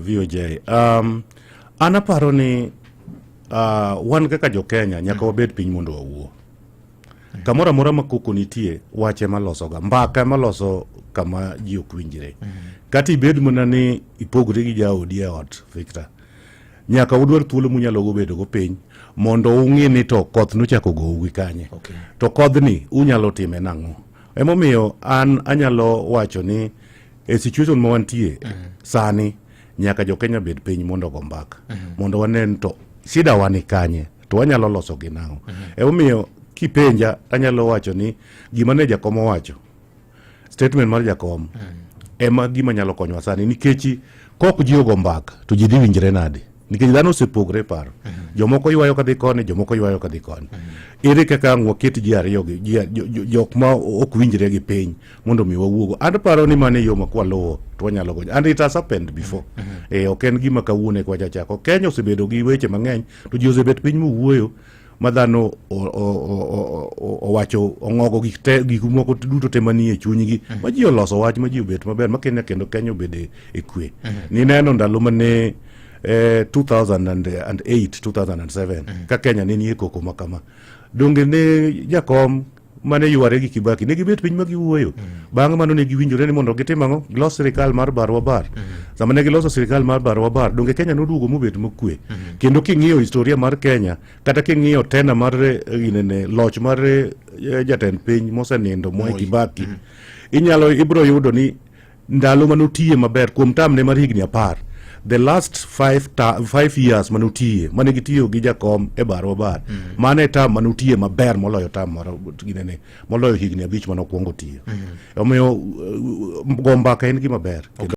VOJ. An aparo ni wan kaka jo-Kenya nyaka wabed piny mondo wawuo. Kamoro amora ma koko nitie, wach ema losoga, mbaka ema loso kama ji ok winjre. Kata ibed mana ni ipogri gi jaodi e ot, Victor, nyaka udwar thuolo munyalo go bedo go piny mondo ung'i ni to koth nochako gou gi kanye. To kodhni unyalo time nang'o? Emomiyo an anyalo wacho ni e situation ma wantie sani, nyaka jo-Kenya bed piny mondo ogo mbaka mondo wanen to shida wa ni kanye to wanyalo loso gi nang'o. Emomiyo kipenja, anyalo wacho ni gima ne jakom owacho, statement mar jakom ema gima nyalo konyowa sani, nikech kok ji ogo mbaka to ji dhi winjre nade? Nikech dhano osepogre e paro, jomoko ywayo kadhi koni, jomoko ywayo kadhi koni. Ere kaka ang' waket ji ariyo gi jok ma ok winjre gi piny mondo mi wawuogo? An paro ni mano e yo ma kwaluwo to wanyalo gonyo, and it has happened before. Ok en gima kawuono eka wachachako. Kenya osebedo gi weche mang'eny to ji osebet piny mowuoyo ma dhano owacho ong'ogo gik te, gik moko duto te manie chunygi, ma ji oloso wach ma ji obet maber, ma Kenya kendo Kenya obede e kwe. Nineno ndalo mane 2008 2007 ka Kenya ne nie koko ma kama, donge ne jakom mane yware gi Kibaki ne gibet piny ma giwuoyo? Bang' mano ne giwinjore ni mondo gitim ang'o? Gilos sirikal mar barwa bar. Sama ne giloso sirikal mar barwa bar, donge Kenya noduogo mobet mokwe? Kendo king'iyo historia mar Kenya, kata king'iyo tena mar ginene loch mar jatend piny mosenindo Mwai Kibaki, inyalo ibiro yudo ni ndalo manotiye maber kuom tamne mar higni 10, the last 5 years manotiye, mane gitiyo gi jakom e barwa bar, mano e tam manotiye maber moloyo tam moro ginene moloyo higni 5 manokwongo tiyo. Omiyo go mbaka en gima ber kendo.